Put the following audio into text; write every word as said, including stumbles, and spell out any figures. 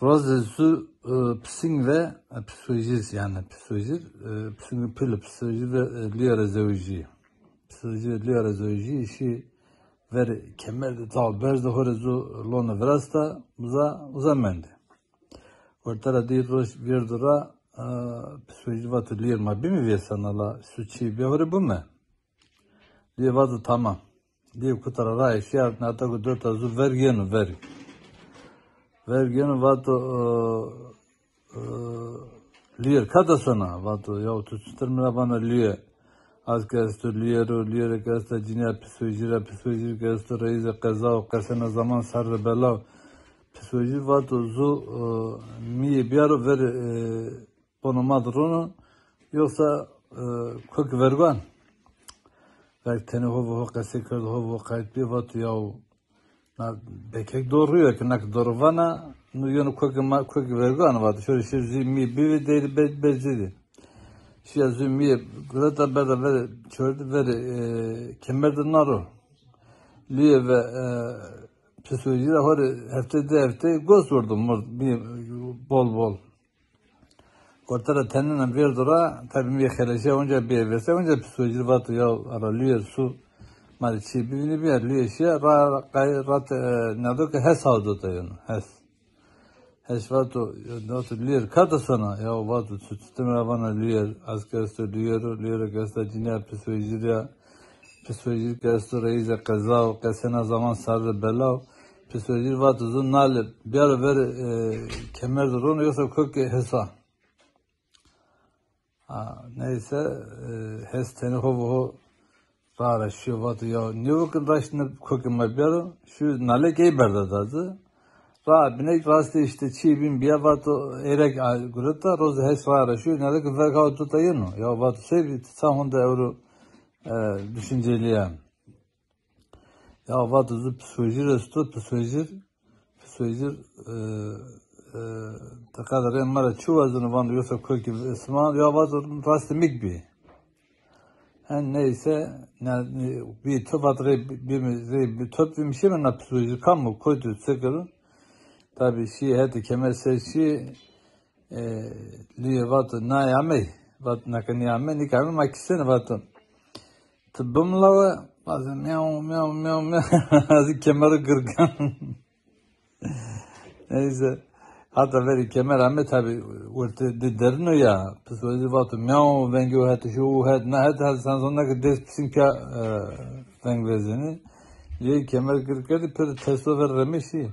Roze zu e, pising ve e, pisojir, yani pisojir, e, pising pil pisojir ve e, lüye re zewiji. Pisojir lüye re zewiji, işi ver kemer de tal berz de hore zu lona virasta, uza, uza mende. Orta ra di roş verdu ra, e, pisojir vato lüyer ma bimi vêsana la, su çi be hore bume. Lüye vato tamam. Lüye kutara ra eşya, nata ku dörta zu verg yenu, verg. Verg yenu vato, e, e, lüyer kata sona, vato, ya tu çitir mi ra vana lüye. Az ke esto lüyero, lüyere ke esta cinya pisojira, pisojir ke esto reîze qeza û qesena zaman serre belaw. Pisojir vato zu, e, miyê biyaro ver, e, bono ma de rono, yoksa, e, koki verguan. Verg tenê ho ve ho qesey kerdo, ho ve ho qayt bî, vato yaw, na bekek doğru ya ki, nak doğru vana, nu yonu koki ma, koki verguan vato. Şöyle şey zü mi bir değil be, becidi. Şiya zü mi gureta berda veri, çördü veri, e, kemer de naro. Lüye ve, e, psikoloji de hori hefte de hefte göz vurdu mur, bir bol bol. Orta ra tenina verdu ra, tabi mi xeleşe onca bir verse, onca psikoloji vato ya ara lüye su, ma de çi bivini bir lüye şiya, ra, ra, qay, rat, e, nado ki hes havdo da yonu, hes. Hes vato, vato lüyer kata sona, ya vato tu tutim ra vana lüyer, az ke esto lüyero, lüyero ke esta cinya psikoloji ya, psikoloji ke esto reîze qeza û qesena zaman sarre belaw, psikoloji vato zu nale, biyaro veri, e, kemer de rono, yoksa koki hesa. Ha, neyse, e, hes tenê ho ve ho ra ra şiyo vato ya, niyo ki raşt ne koki ma biyaro, şu nale key berda da zi. Ra binek rastê işte çi bin biya vato erek a, gureta, roz hes ra ra şiyo, nale ki verg haw tuta yeno. Ya vato sey bi, ti ça honde ewro, e, düşünceli ya. Ya vato zu psikoloji esto, psikoloji, psikoloji, e, e, teqadarê ma ra çi wazeno vano, yoksa koki sima, ya vato rastê mik bi. Hen neyse, ne, ne, bir top at re, bir, re, bir top bir şey mi na psikoloji kam mı koydu sekirun. Tabi şi heti kemer ser şi, e, lüye vato nay amey, vat naka ni amey, nik amey ma kisene vato. Ti bimlawe, vato miyaw, miyaw, miyaw, miyaw, azı kemeri gırgan. Neyse. Hata veri kemer ame tabi orte de derino ya. Psikoloji vato miyaw vengi o het, şu o het, na het, hadi sen sonra ki des pisin kya, e, veng vezini. Lüye kemer gırg kerdi, pir testo ver remişi.